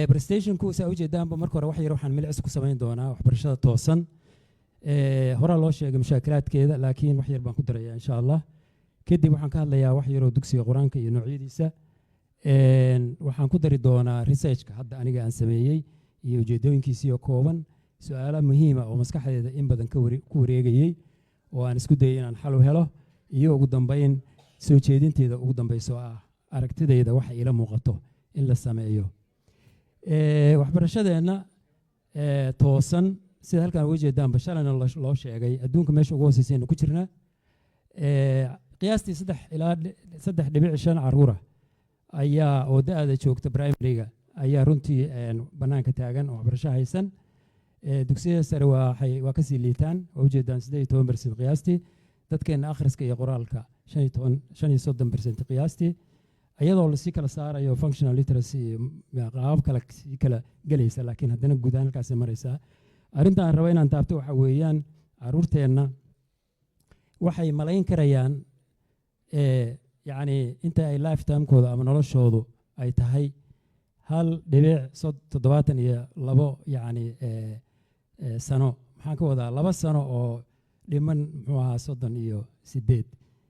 Presentationku saa ujeedaanba, marka hore wax yar waxaan milicis ku samayn doonaa waxbarashada toosan. Horaa loo sheegay mushaakilaadkeeda, laakiin wax yar baan ku daraya, insha Allah. Kadib waxaan ka hadlayaa wax yaroo dugsiga Qur-aanka iyo noocyadiisa. Waxaan ku dari doonaa researchka hadda aniga aan sameeyey iyo ujeedooyinkiisii oo kooban, su-aalo muhiima oo maskaxdeeda in badan ku wareegayey oo aan isku dayay inaan xal u helo, iyo ugu dambeyn soo jeedinteeda ugu dambeyso oo ah aragtidayda waxa iila muuqato in la sameeyo. Waxbarashadeenna toosan, sida halkan uga jeedaanba, shalayna loo sheegay, adduunka meesha ugu hooseysaynu ku jirnaa. Qiyaastii 3 ilaa 3.5 caruura ayaa oo da-da joogta primaryga ayaa runtii bannaanka taagan oo waxbarasho haysan. Dugsiyada sare waa kasii liitaan, waa ujeedaan, 18% qiyaastii. Dadkeena akhriska iyo qoraalka 35, 35% qiyaastii, iyadoo lasii kala saarayo functional literacy iyo qaabab kale sii kala gelaysa, laakiin haddana guud ahaan halkaasay maraysaa. Arrinta aan rabo inaan taabto waxa weeyaan, caruurteenna waxay malayn karayaan yacni inta ay lifetimekooda ama noloshoodu ay tahay 1.72, yacni sano. Maxaan ka wadaa? 2 sano oo dhiman, muxuu ahaa, 38,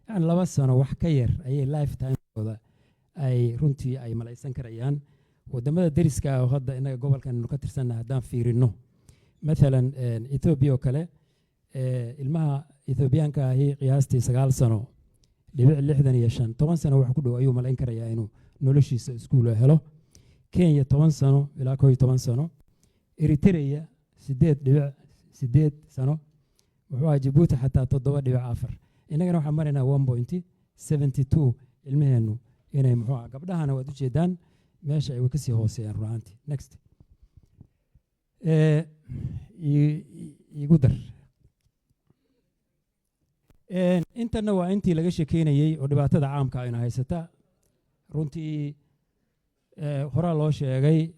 yani 2 sano wax ka yar ayay lifetimekooda ay runtii ay malaysan karayaan. Wadamada deriska ah oo hadda innaga gobolkan aynu ka tirsannahay haddaan fiirino, mathalan Ethiopia oo kale, ilmaha Ethoobiyaanka ahi qiyaastii 9.65 sano, 10 sano wax ku dhow ayuu malayn karayaa inuu noloshiisa iskuul helo. Kenya 10 sano ilaa 11 sano. Eritrea 8.8 sano. Muxuu ahaa, Jabuuti xataa 7.4. Innagana waxaan maraynaa 1.72 ilmaheennu inay, muxuu ahaa, gabdhahana waad ujeedaan meesha ay kasii hooseeyaan run ahaantii. Next. Iigu dar. Intanna waa intii laga sheekeynayey oo dhibaatada caamka ayna haysata. Runtii horaa loo sheegay,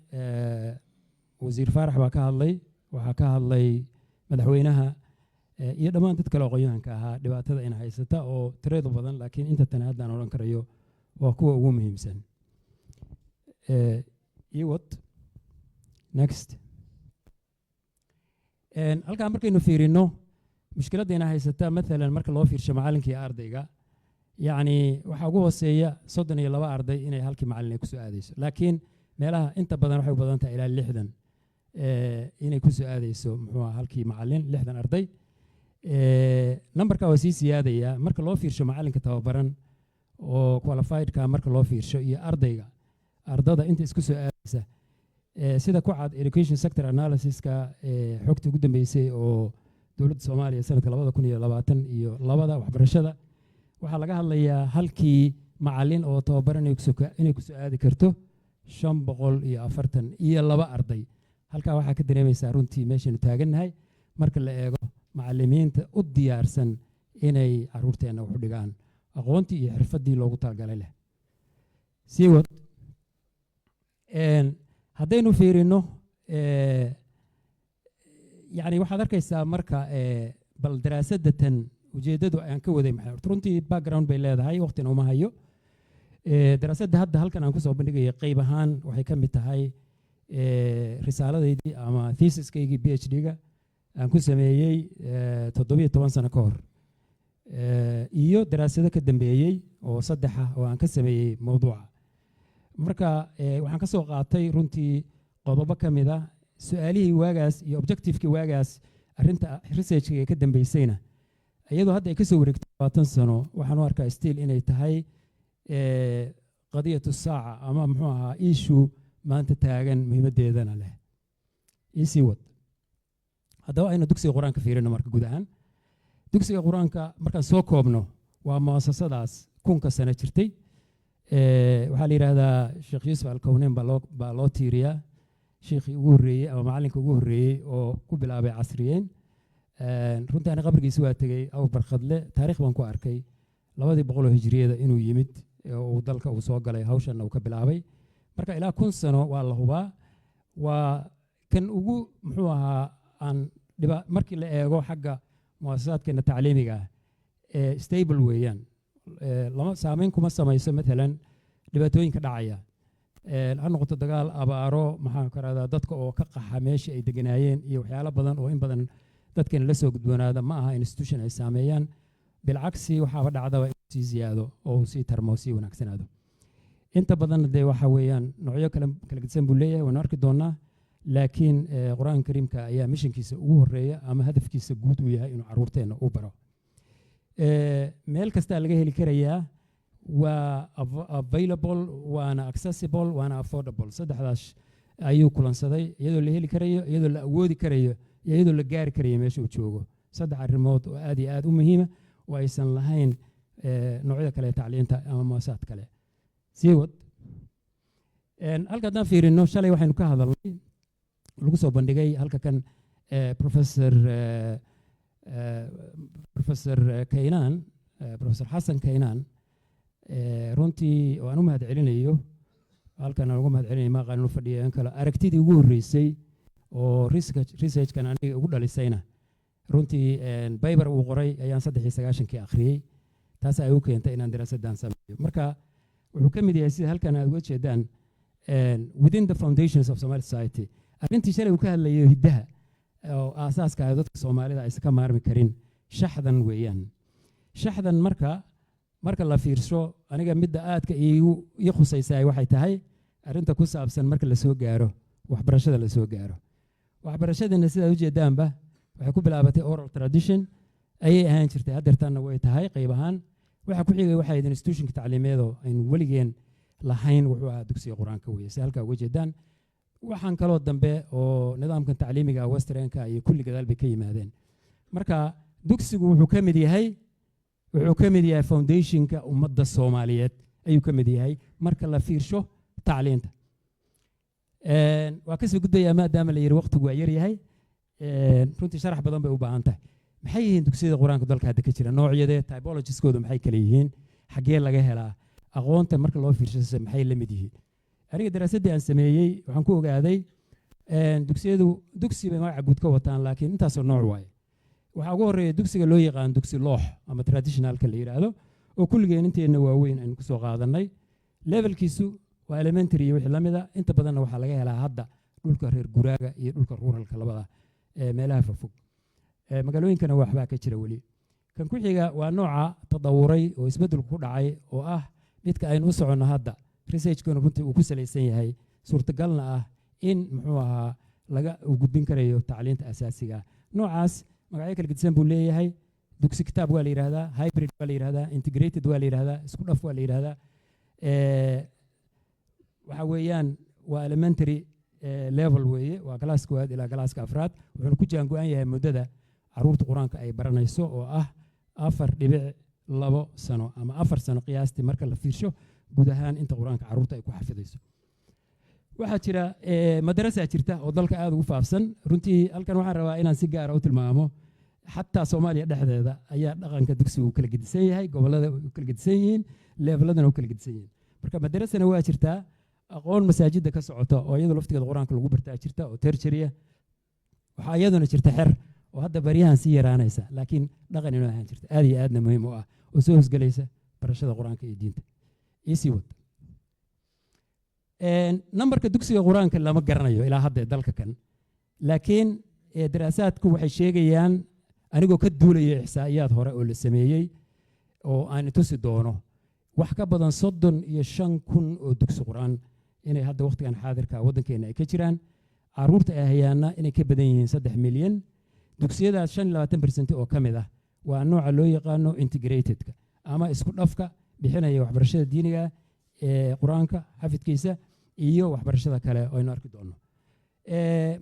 Wasiir Faarax baa ka hadlay, waxaa ka hadlay madaxweynaha iyo dhammaan dad kale aqoon-yahanka ahaa, dhibaatada ina haysata oo tireedu badan, laakiin inta tani haddaan odhan karayo waa kuwa ugu muhiimsan. Iwad. Next. Halkaan markaynu fiirino mushkiladayna haysata, maalan marka loo fiirsho macallinka iyo ardayga, yacni waxaa ugu hooseeya 32 arday inay halkii macallin ay kusoo aadayso, laakiin meelaha inta badan waxay u badan tahay ilaa 60 inay kusoo aadayso, muxuu aha, halkii macallin 60 arday. Numberka waa sii siyaadaya marka loo fiirsho macallinka tababaran oo qualifiedka marka loo fiirsho iyo ardayga, ardada inta isku soo aadaysa. Sida ku cad education sector analysiska, xogta ugu dambeysay oo dowladda Soomaaliya sanadka 2022da waxbarashada, waxaa laga hadlayaa halkii macallin oo tababaran inay kusoo aadi karto 542 arday. Halkaa waxaa ka dareemaysaa runtii meeshaynu taagannahay marka la eego macallimiinta u diyaarsan inay caruurteenna wax u dhigaan, aqoontii iyo xirfaddii loogu talagalay leh. Sii wad. Haddaynu fiirino, yani waxaad arkaysaa marka, bal daraasadatan ujeeddadu aan ka waday maxay? Horta runtii background bay leedahay, waqtina uma hayo. Daraasadda hadda halkan aan kusoo bandhigaya qayb ahaan waxay ka mid tahay risaaladeydii ama thesiskaygii PhD-ga aan ku sameeyey 17 sano ka hor, iyo daraasado ka dambeeyey oo saddex ah oo aan ka sameeyey mowduuca. Marka waxaan ka soo qaatay runtii qodobo ka mid ah su-aalihii waagaas iyo objectivekii waagaas. Arrinta researchka ka dambeysayna, iyadoo hadda ay ka soo wareegtay 20 sano, waxaan u arkaa still inay tahay qadiyatu saaca ama, muxuu ahaa, issue maanta taagan, muhiimaddeedana leh. Iisii wad. Haddaba aynu dugsiga Qur-aanka fiirino. Marka guud ahaan dugsiga Qur-aanka markaan soo koobno, waa muasasadaas 1000-ka sano jirtay. Waxaa la yidhaahdaa Sheekh Yuusuf Alkowneyn baa loo tiiriyaa sheekhii ugu horreeyey ama macallinka ugu horreeyey oo ku bilaabay casriyeyn. Runtii ani qabrigiisi waa tegey, Aw Barkhadle, taariikh baan ku arkay 200-dii hijriyada inuu yimid oo uu dalka uu soo galay, hawshanna uu ka bilaabay. Marka ilaa 1000 sano waa la hubaa. Waa kan ugu, muxuu ahaa, aan dhiba markii la eego xagga muasasaadkeena tacliimiga ah, stable weeyaan. Lama saameyn kuma samayso maalan dhibaatooyinka dhacaya. Ha noqoto dagaal, abaaro, maxaan ka rahdaa, dadka oo ka qaxa meeshii ay deganaayeen iyo waxyaalo badan oo in badan dadkan la soo gudboonaada, ma aha institution ay saameeyaan. Bilcagsi, waxaaba dhacdaba inuu sii ziyaado oo uu sii tarmo, sii wanaagsanaado. Inta badanna dee waxa weeyaan noocyo kala kala gedisan buu leeyahay, waanu arki doonaa. Laakiin Qur-aanka Kariimka ayaa missionkiisa ugu horeeya ama hadafkiisa guud uu yahay inuu caruurteenna u baro. Meel kastaa laga heli karayaa, waa available, waana accessible, waana affordable. Saddexdaas ayuu kulansaday: iyadoo la heli karayo, iyadoo la awoodi karayo iyo iyadoo la gaari karayo meesha uu joogo. Saddex arrimood oo aad iyo aad u muhiima oo aysan lahayn noocyada kale ee tacliinta ama muasasaad kale. Sii wad. Halka haddaan fiirino, shalay waxaynu ka hadalnay, lagu soo bandhigay halka kan Professor Kaynan, Professor Xasan Kaynan, runtii oo aan u mahad celinayo, halkan aan uga mahad celinayo, ma aqaan inuu fadhiyo in kale. Aragtidii ugu horreysay oo researchkan aniga ugu dhalisayna runtii paper uu qoray ayaan 93-kii akhriyey. Taas ay u keentay inaan daraasaddan sameeyo. Marka wuxuu ka mid yahay, sida halkan aad uga jeedaan, within the foundations of Somali society. Arrintii shalay uu ka hadlayo, hiddaha oo aasaaska ah dadka Soomaalida aysan ka maarmi karin, shaxdan weeyaan. Shaxdan marka la fiirsho, aniga midda aadka iigu ii khusaysaay waxay tahay arrinta ku saabsan marka la soo gaaro waxbarashada. La soo gaaro waxbarashadana, sidaad ujeedaanba, waxay ku bilaabatay oral tradition ayay ahaan jirtay, haddeertaanna way tahay qayb ahaan. Waxa ku xigay waxay ahayd institutionka tacliimeedoo aynu weligeen lahayn, wuxuu ahaa dugsiga Qur-aanka weeye, si halkaa uga jeedaan. Waxaan kaloo dambe oo nidaamkan tacliimiga westernka iyo kulli gadaal bay ka yimaadeen. Marka dugsigu wuxuu ka mid yahay foundationka ummadda Soomaaliyeed ayuu ka mid yahay marka la fiirsho tacliinta. Waa kasoo gudbayaa maadaama la yidhi waqtigu waa yar yahay. Runtii sharax badan bay u baahan tahay. Maxay yihiin dugsiyada Qur-aanka dalka hadda ka jira? Noocyadee, typologieskoodu maxay kala yihiin? Xaggee laga helaa aqoonta? Marka loo fiirsho, maxay la mid yihiin? Aniga daraasaddii aan sameeyey waxaan ku ogaaday dugsiyadu dugsi bay magaca guud ka wataan, laakiin intaasoo nooc waaye. Waxaa ugu horreeya dugsiga loo yaqaan dugsi loox ama traditionalka la yidhaahdo, oo kulligeen inteenna waaweyn aynu kusoo qaadanay. Levelkiisu waa elementary iyo wixii la mida. Inta badanna waxaa laga helaa hadda dhulka reer guraaga iyo dhulka ruralka, labada meelaha fofog. Magaalooyinkana waxbaa ka jira weli. Kan ku xiga waa nooca tadawuray oo isbeddelku ku dhacay, oo ah midka aynu u soconno hadda, researchkuna runtii uu ku salaysan yahay, suurtagalna ah in muxuu ahaa laga uu gudbin karayo tacliinta asaasiga ah. Noocaas magacyo kala gedisan buu leeyahay. Dugsi kitaab waa la yidhahdaa, hybrid waa la yidhahdaa, integrated waa la yidhahdaa, isku dhaf waa la yidhahdaa. Waxa weeyaan waa elementary level weeye, waa galaaska koowaad ilaa galaaska afraad. Wuxuuna ku jaango-an yahay muddada caruurta Qur-aanka ay baranayso oo ah 4.2 sano ama 4 sano qiyaastii, marka la fiirsho guud ahaan inta Qur-aanka caruurta ay ku xafidayso. Waxaa jira madarasa jirta oo dalka aad ugu faafsan. Runtii halkan waxaan rabaa inaan si gaara u tilmaamo, xataa Soomaaliya dhexdeeda ayaa dhaqanka dugsiga uu kala gedisan yahay, gobollada u kala gedisan yihiin, leveladana u kala gedisan yihiin. Marka madarasana waa jirtaa, aqoon masaajidda ka socota oo iyadoo laftigeeda Qur-aanka lagu bartaa jirta oo tertiary. Waxaa iyaduna jirta xer oo hadda baryahan sii yaraanaysa, laakiin dhaqan inuu ahaan jirta, aad iyo aadna muhiim u ah, oo soo hosgelaysa barashada Qur-aanka iyo diinta. Iisii wad. Nambarka dugsiga Qur-aanka lama garanayo ilaa hadda dalka kan, laakiin daraasaadku waxay sheegayaan, anigoo ka duulaya ixsaa'iyaad hore oo la sameeyey oo aan itusi doono, wax ka badan 35,000 oo dugsi Qur-aan inay hadda waqtigan xaadirka waddankeena ay ka jiraan, caruurta ay hayaana inay ka badan yihiin 3 milyan. Dugsiyadaas 25% oo ka mid ah waa nooca loo yaqaano integratedka ama isku dhafka, bixinaya waxbarashada diiniga ee Qur-aanka xafidkiisa iyo waxbarashada kale oo aynu arki doono.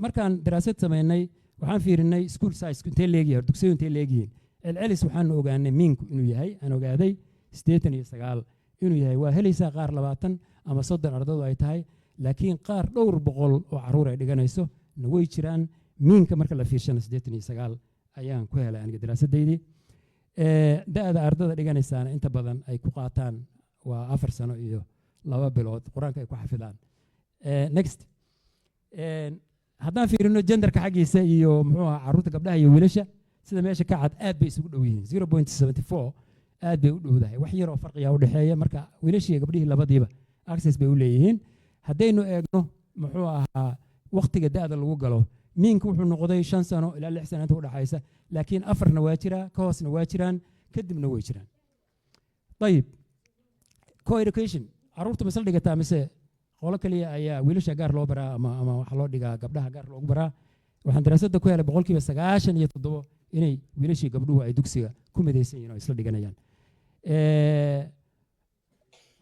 Markaan daraasad samaynay, waxaan fiirinay school size intee leegyahay, dugsiyadu intee leegyihiin. Celcelis waxaanu ogaanay miinku inuu yahay, aan ogaaday, 89 inuu yahay. Waa helaysaa qaar 20 ama 30 ardadu ay tahay, laakiin qaar dhowr boqol oo caruur ay dhiganayso na way jiraan. Miinka marka la fiirshana 89 ayaan ku helay aniga daraasaddaydii. Da'da ardada dhiganaysaana inta badan ay ku qaataan waa 4 sano iyo 2 bilood Qur-aanka ay ku xafidaan. Next. Haddaan fiirino genderka xaggiisa iyo muxuu ahaa carruurta gabdhaha iyo wiilasha, sida meesha ka cad, aad bay isugu dhow yihiin, 0.74, aad bay u dhowdahay. Wax yar oo farqiga u dhexeeya. Marka wiilashii iyo gabdhihii labadiiba access bay u leeyihiin. Haddaynu eegno, muxuu ahaa, waqtiga da'da lagu galo, meanka wuxuu noqday 5 sano ilaa 6 sano inta udhaxaysa, laakiin afarna waa jiraa, ka hoosna waa jiraan, kadibna way jiraan. Ayib, co-education, carruurta masla dhigataa mise qolo keliya ayaa wiilasha gaar loo baraa ama waxaa loo dhigaa gabdhaha gaar loogu baraa? Waxaan daraasadda ku helay 97% inay wiilashii gabdhuhu ay dugsiga ku midaysan yihiin oo isla dhiganayaan.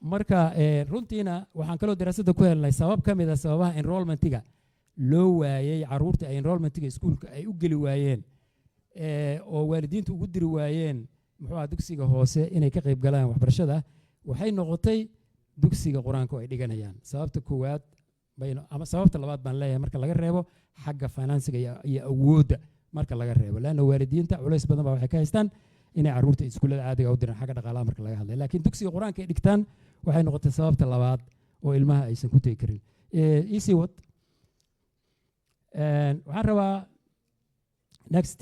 Marka runtiina waxaan kaloo daraasadda ku helnay sabab ka mid a sababaha enrollmentiga loo waayey, carruurta ay enrollmentiga iskuulka ay u geli waayeen oo waalidiintu ugu diri waayeen, muxuu aha, dugsiga hoose inay ka qayb galaan waxbarashada, waxay noqotay dugsiga Qur-aanka oo ay dhiganayaan. Sababta koowaad baynu ama sababta labaad baan leeyahay, marka laga reebo xagga financiga iyo awoodda marka laga reebo, leanna waalidiinta culays badan baa waxay ka haystaan inay carruurta iskuullada caadiga u diraan xagga dhaqaalaha marka laga hadlayo, laakiin dugsiga Qur-aanka ay dhigtaan waxay noqotay sababta labaad oo ilmaha aysan ku tegi karin. Easy wad. Waxaan rabaa next.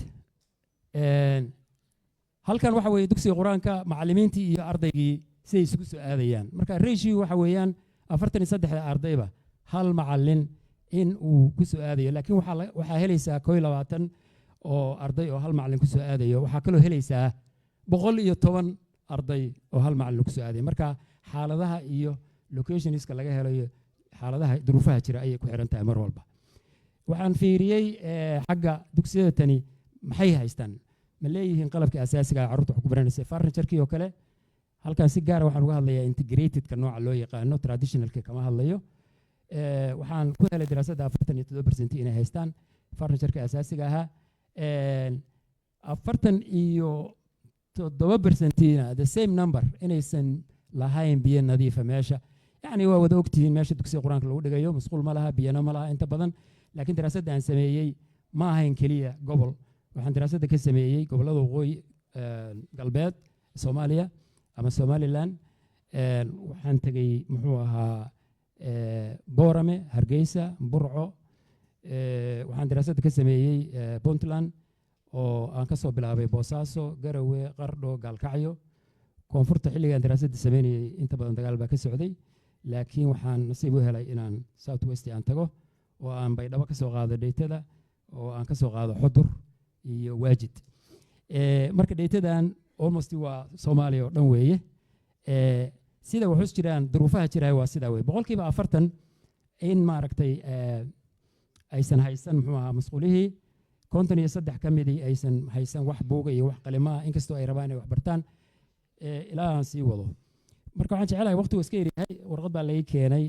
Halkan waxa weeye dugsiga Qur-aanka, macallimiintii iyo ardaygii siday isugu soo aadayaan. Marka ratio waxa weeyaan 43da ardayba hal macallin in uu ku soo aadayo, laakiin waxaa helaysaa 21 oo arday oo hal macallin ku soo aadayo. Waxaa kaloo helaysaa 110 arday oo hal macallin ku soo aadayo. Marka xaaladaha iyo locationska laga helayo, xaaladaha duruufaha jira ayay ku xiran tahay mar walba. Waxaan fiiriyey xagga dugsiyada tani maxay haystaan, ma leeyihiin qalabka asaasiga ah carruurta wax ku baranaysa, furniture-kii oo kale. Halkan si gaara waxaan uga hadlayaa integratedka nooca loo yaqaano, traditionalka kama hadlayo. Waxaan ku helay daraasadda 47% inay haystaan furniture-ka asaasiga ahaa, 47%-na, the same number, inaysan lahayn biyo nadiifa meesha. Yacni waa wada ogtihiin, meesha dugsiga Qur-aanka lagu dhigayo musquul ma laha, biyana ma laha inta badan. Laakiin daraasadda aan sameeyey ma ahayn keliya gobol. Waxaan daraasadda ka sameeyey gobollada waqooyi galbeed Soomaaliya ama Somaliland. Waxaan tegey, muxuu ahaa, Boorame, Hargeysa, Burco. Waxaan daraasadda ka sameeyey Puntland oo aan ka soo bilaabay Boosaaso, Garowe, Qardho, Gaalkacyo. Koonfurta xilligaan daraasadda sameynayey inta badan dagaal baa ka socday, laakiin waxaan nasiib u helay inaan South West aan tago oo aan Baydhabo ka soo qaado datada oo aan ka soo qaado Xudur iyo Waajid. Marka datadan almost waa Soomaaliya oo dhan weeye. Sida waxus jiraan, duruufaha jiraya waa sidaa weye. 40% in maaragtay aysan haysan, muxuu ahaa, masquulihii, 53 ka midii aysan haysan wax buuga iyo wax qalimo ah, inkastoo ay rabaan inay wax bartaan. Ilaa aan sii wado. Marka waxaan jecelahay, waqtigu iska yaryahay, warqad baa laga keenay,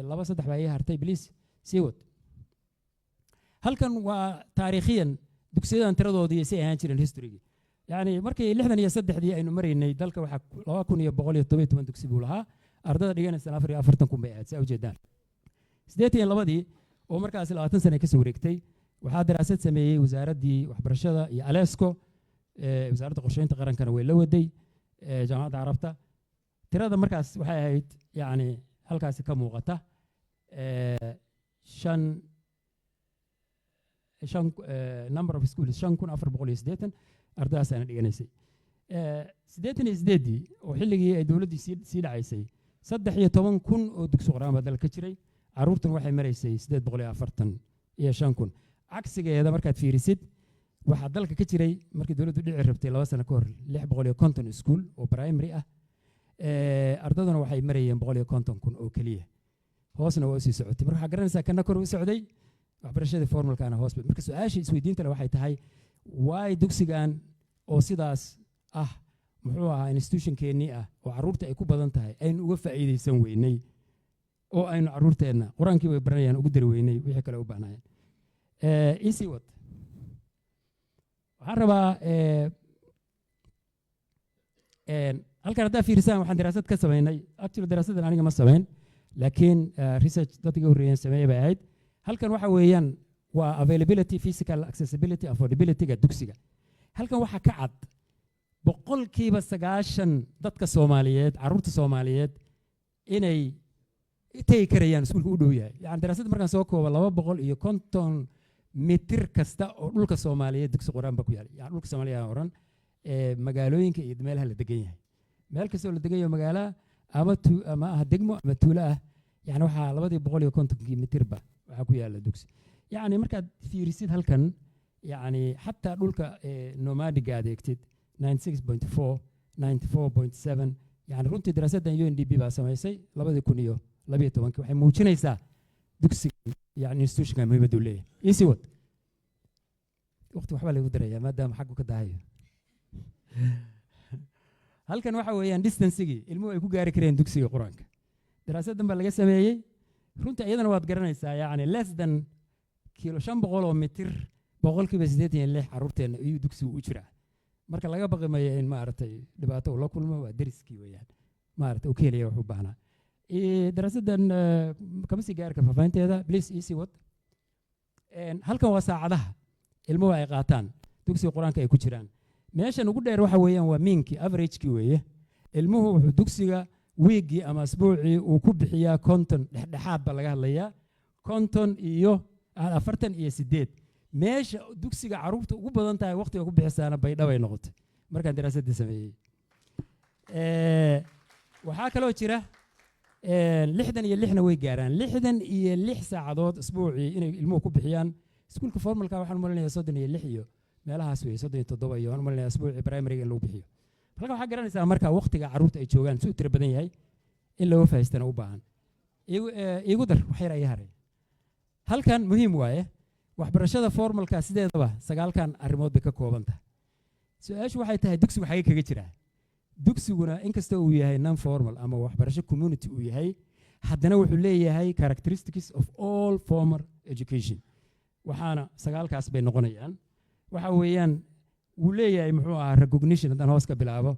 laba saddex baa ii hartay. Please sii wad. Halkan waa taariikhiyan dugsiyadan tiradoodii si ay ahaan jireen historygii. Yacni markii 63dii aynu maraynay, dalka waxaa 2117 dugsi buu lahaa. Ardada dhiganaysana 44,000 bay ahayd, saa ujeedaan. 82dii oo markaasi 20 sane ka soo wareegtay, waxaa daraasad sameeyey Wasaaraddii Waxbarashada iyo Alesco. Wasaaradda Qorsheynta Qarankana way la waday, Jaamacadda Carabta. Tirada markaas waxay ahayd, yacni halkaasi ka muuqata, shan shan number of schools 5480, ardadaasaana dhiganaysay. 88dii oo xilligii ay dowladdii sii dhacaysay, 13,000 oo dugsi Qur-aan baa dalka ka jiray. Carruurtan waxay maraysay 845,000. Cagsigeeda markaad fiirisid, waxaa dalka ka jiray markii dowladdu dhici rabtay 2 sano ka hor 650 iskuul oo primary ah. Ardaduna waxay marayeen 150,000 oo keliya, hoosna waa usii socotay. Marka waxaa garanaysaa kana kor u socday, waxbarashadii formalkana hoos bay. Marka su-aasha isweydiinta le waxay tahay, waay dugsigan oo sidaas ah, muxuu ahaa, institutionkeennii ah oo carruurta ay ku badan tahay, aynu uga faa'iidaysan weynay oo aynu carruurteenna Qur-aankii way baranayaan ugu dari weynay wixii kale u baahnaayeen? Isii wad. Waxaan rabaa halkan haddaa fiirisaan, waxaan daraasad ka samaynay, actually daraasadan aniga ma samayn, laakiin research dadka horreeyeen sameeyey bay ahayd. Halkan waxa weeyaan waa availability, physical accessibility, affordability-ga dugsiga. Halkan waxaa ka cad 90% dadka Soomaaliyeed, carruurta Soomaaliyeed, inay tegi karayaan iskuulka u dhow yahay. Yani daraasadda markaan soo koobo, 250 mitir kasta oo dhulka Soomaaliyeed dugsi Qur-aan baa ku yaala. Yani dhulka Soomaaliya oran, magaalooyinka iyo meelaha la degan yahay, meel kasta oo la degan yahay, magaala ama tu ama ah degmo ama tuulo ah. Yani waxaa 250-kii mitirba waxaa ku yaala dugsi. Yacni markaad fiirisid halkan, yacni xataa dhulka nomadiga adeegtid, 96.4, 94.7. Yani runtii daraasaddan UNDP baa samaysay 2012-kii. Waxay muujinaysaa dugsiga, yani institutionka, muhiimaddu leeyahay. Iisii wad, waqti waxbaa lagu darayaa maadaama xaggu ka dahayo. Halkan waxa weeyaan distancegii ilmuhu ay ku gaari kareen dugsiga Qur-aanka. Daraasaddan baa laga sameeyey. Runtii iyadana waad garanaysaa, yacni less than kilo 500 oo mitir, 86% carruurteenna iyuu dugsigu u jiraa. Marka laga baqi mayo in maaragtay dhibaato uu la kulmo. Waa deriskii weeyaan, maaragtay uu ka helaya wax u baahnaa. Daraasaddan kama sii gaarka faahfaahinteeda. Please, iisii wad. Halkan waa saacadaha ilmuhu ay qaataan dugsiga Qur-aanka ay ku jiraan. Meeshan ugu dheer waxa weeyaan waa meankii, averagekii weeye. Ilmuhu wuxuu dugsiga wiiggii ama asbuucii uu ku bixiyaa 50, dhexdhexaad baa laga hadlayaa, 50 iyo 48. Meesha dugsiga carruurta ugu badan tahay waqtiga ku bixisaana Baydhabay noqotay markaan daraasadda sameeyey. Waxaa kaloo jira 66-na way gaaraan, 66 saacadood isbuucii inay ilmuhu ku bixiyaan iskuulka formalka. Waxaan umalinayaa 36 iyo meelahaas weeye, 37 iyo waan umalinaya isbuucii primaryga in lagu bixiyo. Halkan waxaa garanaysaa marka waqtiga carruurta ay joogaan si u tiro badan yahay in looga faa'iidaystana u baahan. Iigu dar, wax yar ayaa haray. Halkan muhiim waaye. Waxbarashada formalka sideedaba sagaalkan arrimood bay ka kooban tahay. Su-aashu waxay tahay, dugsigu xagee kaga jiraa? Dugsiguna inkasta uu yahay non formal ama waxbarasho community uu yahay, haddana wuxuu leeyahay characteristics of all formal education. Waxaana sagaalkaas bay noqonayaan. Waxa weeyaan wuu leeyahay, muxuu ahaa, recognition. Haddaan hoos ka bilaabo,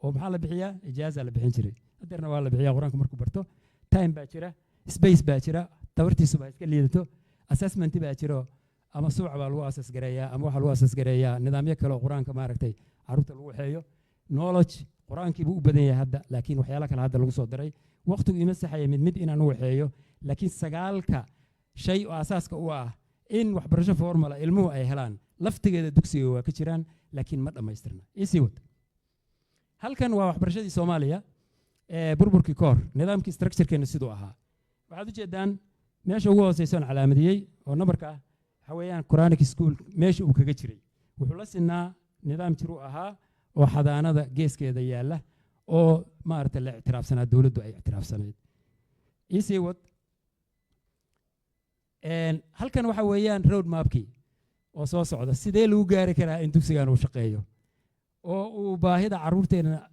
oo maxaa la bixiyaa? Ijaaza la bixin jiray, hadeerna waa la bixiyaa Qur-aanka markuu barto. Time baa jira, space baa jira, tabartiisu baa iska liidato. Assessment baa jiro, ama suuc baa lagu assess gareeyaa ama waxaa lagu assess gareeyaa nidaamyo kale oo Qur-aanka maaragtay carruurta lagu waxeeyo. Knowledge, Qur-aankii buu u badan yahay hadda, laakiin waxyaalo kale hadda lagu soo daray. Waqtigu ima saxaya mid mid inaan u waxeeyo, laakiin sagaalka shay oo asaaska u ah in waxbarasho formala ilmuhu ay helaan laftigeeda dugsiga waa ka jiraan, laakiin ma dhammaystirna. Isii wad. Halkan waa waxbarashadii Soomaaliya ee burburkii ka hor, nidaamkii structurekeena siduu ahaa. Waxaad ujeedaan meesha ugu hooseysa oon calaamadiyey oo numberka ah, waxa weeyaan Quranic school meesha uu kaga jiray. Wuxuu la sinaa nidaam jiruu ahaa oo xadaanada geeskeeda yaalla oo maaragtay la ictiraafsanaa, dowladdu ay ictiraafsanayd. Isii wad. Halkan waxa weeyaan road mapkii oo soo socda. Sidee lagu gaari karaa in dugsigan uu shaqeeyo oo uu baahida carruurteena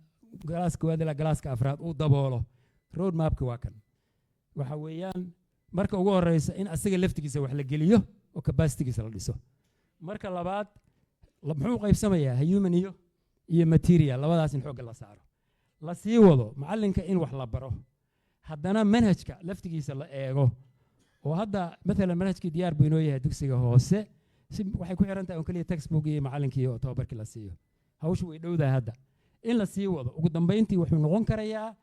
galaaska koowaad ilaa galaaska afraad uu daboolo? Road mapki waa kan. Waxa weeyaan marka ugu horeysa in asaga laftigiisa wax la geliyo oo capacitygiisa la dhiso. Marka labaad, muxuu qaybsamayaa? Human iyo material, labadaas in xoogga la saaro, la sii wado macallinka in wax la baro. Haddana manhajka laftigiisa la eego, oo hadda maalan manhajkii diyaar buu inoo yahay dugsiga hoose. Si waxay ku xiran tahay on keliya textbook iyo macallinkii oo tababarkii la siiyo. Hawshu way dhowdahay hadda in la sii wado. Ugu dambeyntii wuxuu noqon karayaa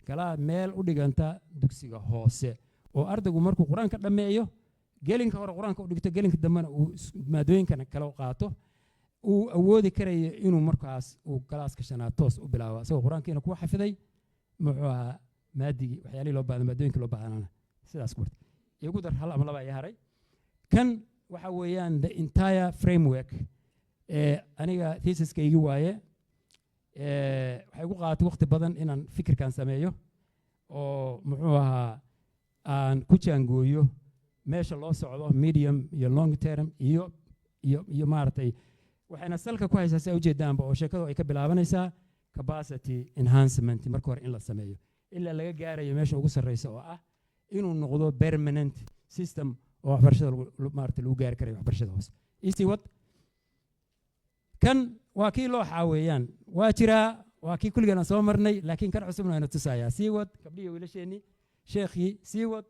galaa meel u dhiganta dugsiga hoose, oo ardaygu markuu Qur-aanka dhammeeyo, gelinka hore Qur-aanka u dhigto, gelinka dambena uu maadooyinkana kale u qaato, uu awoodi karayo inuu markaas uu galaaska shanaad toos u bilaabo, isagoo Qur-aankiina ku xafiday, muxuu ahaa, maadigii, waxyaalihii loo baahda, maadooyinka loo baahnana sidaas ku bartay. Igu dar, hal ama laba ayaa haray. Kan waxa weeyaan the entire framework ee aniga thesiskaygi waaye. Waxay igu qaadatay waqti badan inaan fikirkan sameeyo oo muxuu ahaa aan ku jaangooyo meesha loo socdo, medium iyo long term iyo maaragtay. Waxayna salka ku haysaa, si ay ujeedaanba, oo sheekadu ay ka bilaabanaysaa capacity enhancement marka hore in la sameeyo, ilaa laga gaarayo meesha ugu sarreysa oo ah inuu noqdo permanent system oo waxbarashada maaragtay lagu gaari karayo waxbarashada hoose. Isii wad. Kan waa kii looxaa weeyaan, waa jiraa, waa kii kulligeen aan soo marnay, laakiin kan cusubna aynu tusayaa. Sii wad. Gabdhihii, wiilasheenii, sheekhii. Sii wad.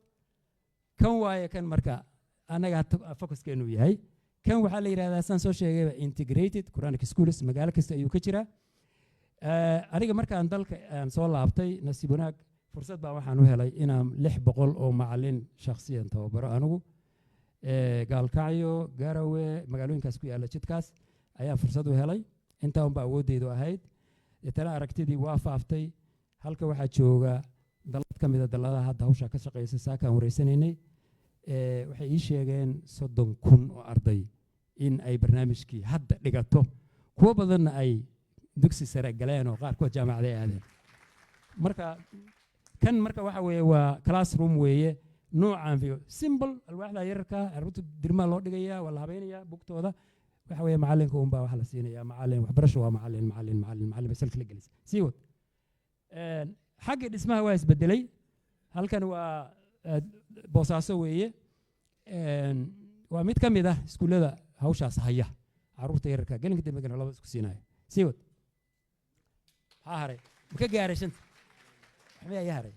Kan waaye kan marka annaga focuskeenu yahay. Kan waxaa la yidhahdaa, saan soo sheegayba, integrated Quranic schools. Magaalo kasta ayuu ka jiraa. Aniga markaan dalka aan soo laabtay, nasiib wanaag fursad baa waxaan u helay inaan 600 oo macallin shakhsiyan tababaro anigu. Gaalkacyo, Garawe, magaalooyinkaas ku yaalla jidkaas ayaan fursad u helay. Intaa unba awooddeydu ahayd. Deetana aragtidii waa faaftay. Halka waxaa jooga dalad. Mid ka mid a dalladaha hadda hawshaa ka shaqeysa saakaan wareysanaynay, waxay ii sheegeen 30,000 oo arday in ay barnaamijkii hadda dhigato, kuwo badanna ay dugsi sare galeen oo qaarkood jaamacaday aadeen. Marka kan marka waxa weeye waa classroom weeye, noocaan fiyo simple, alwaaxda yararka carruurta dirmaa loo dhigayaa, waa la habeynayaa bugtooda. Waxa weeye macallinka unbaa waxa la siinayaa macallin waxbarasho, waa macallin, macallin, macallin, macallin bay salka la gelisa. Sii wad. Xagga dhismaha waa isbedelay. Halkan waa Boosaaso weeye. Waa mid ka mid ah iskuullada hawshaas haya, carruurta yararka gelinka dambe, gelin laba isku siinaya. Sii wad. Maxaa haray? Ma ka gaaray shanta? Waxba ayaa haray.